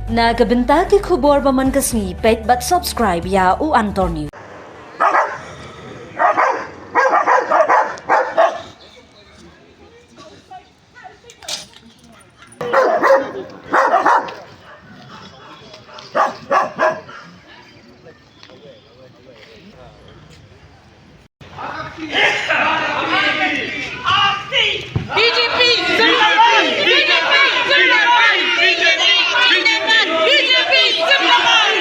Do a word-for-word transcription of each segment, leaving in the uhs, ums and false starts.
Na ka bynta ki khubor ba man ka sngi, peit bad subscribe ïa u Antor News. B J P zindabad! B J P zindabad! B J P zindabad! B J P zindabad!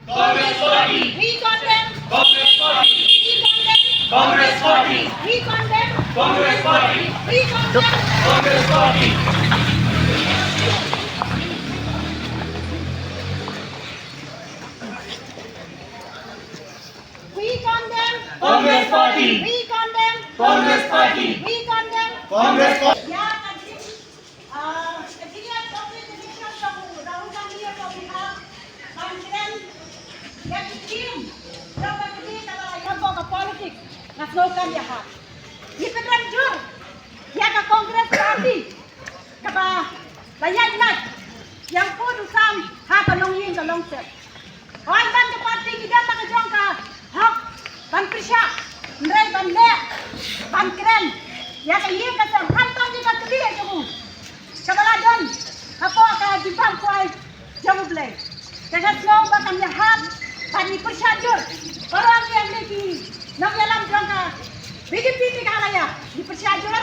Congress Party! We condemn! Congress Party! We condemn! Congress Party! We condemn! Congress Party! We condemn! Congress Party! We condemn! Congress Party! We condemn! Congress Party! We condemn! Congress Party! Ïa ka jing, ah, ka jingïaid cooperate election jong u Rahul Gandhi ïa ka biang ban kren ïa ki scheme jong ka kmie kaba la ïa ka politics na sngewkam ïa ha. Ngi pynrem jur ïa ka Congress Party kaba la ïaid lait ïa u pud u sam ha ka longïing ka longsem. Hooid, ban ka party ngi don la ka jong ka hok ban pyrshah, hynrei ban leh ban kren ïa ka ïing ka sem, khamtam ïa ka kmie jong u kaba la don hapoh ka jingbam kwai jong U Blei. Te nga sngew ba kan ïahap bad ngi pyrshah jur. Baroh ngi ïa ki nongïalam jong ka B J P Meghalaya ngi pyrshah jur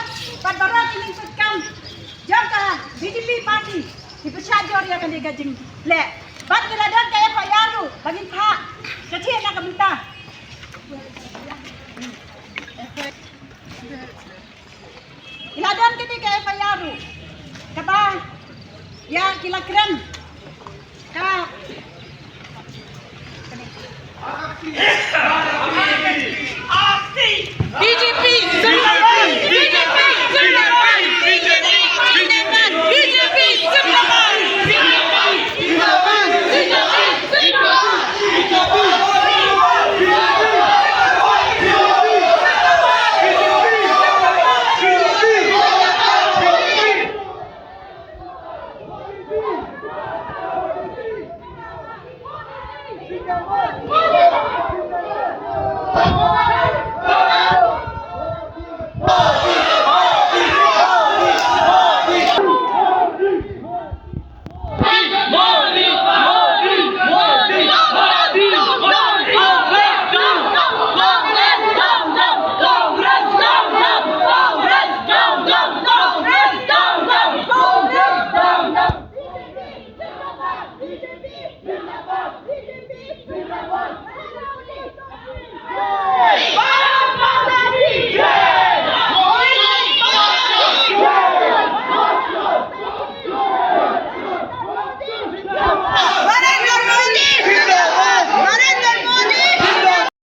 bad baroh ki nongtrei kam jong ka B J P party ngi pyrshah jur ïa kane ka jingleh. Bad ngi la don ka F I R ruh ba ngin phah ka jingïalang ka bynta. Ngi la don kane ka F I R ruh kaba ïa ki la kren ka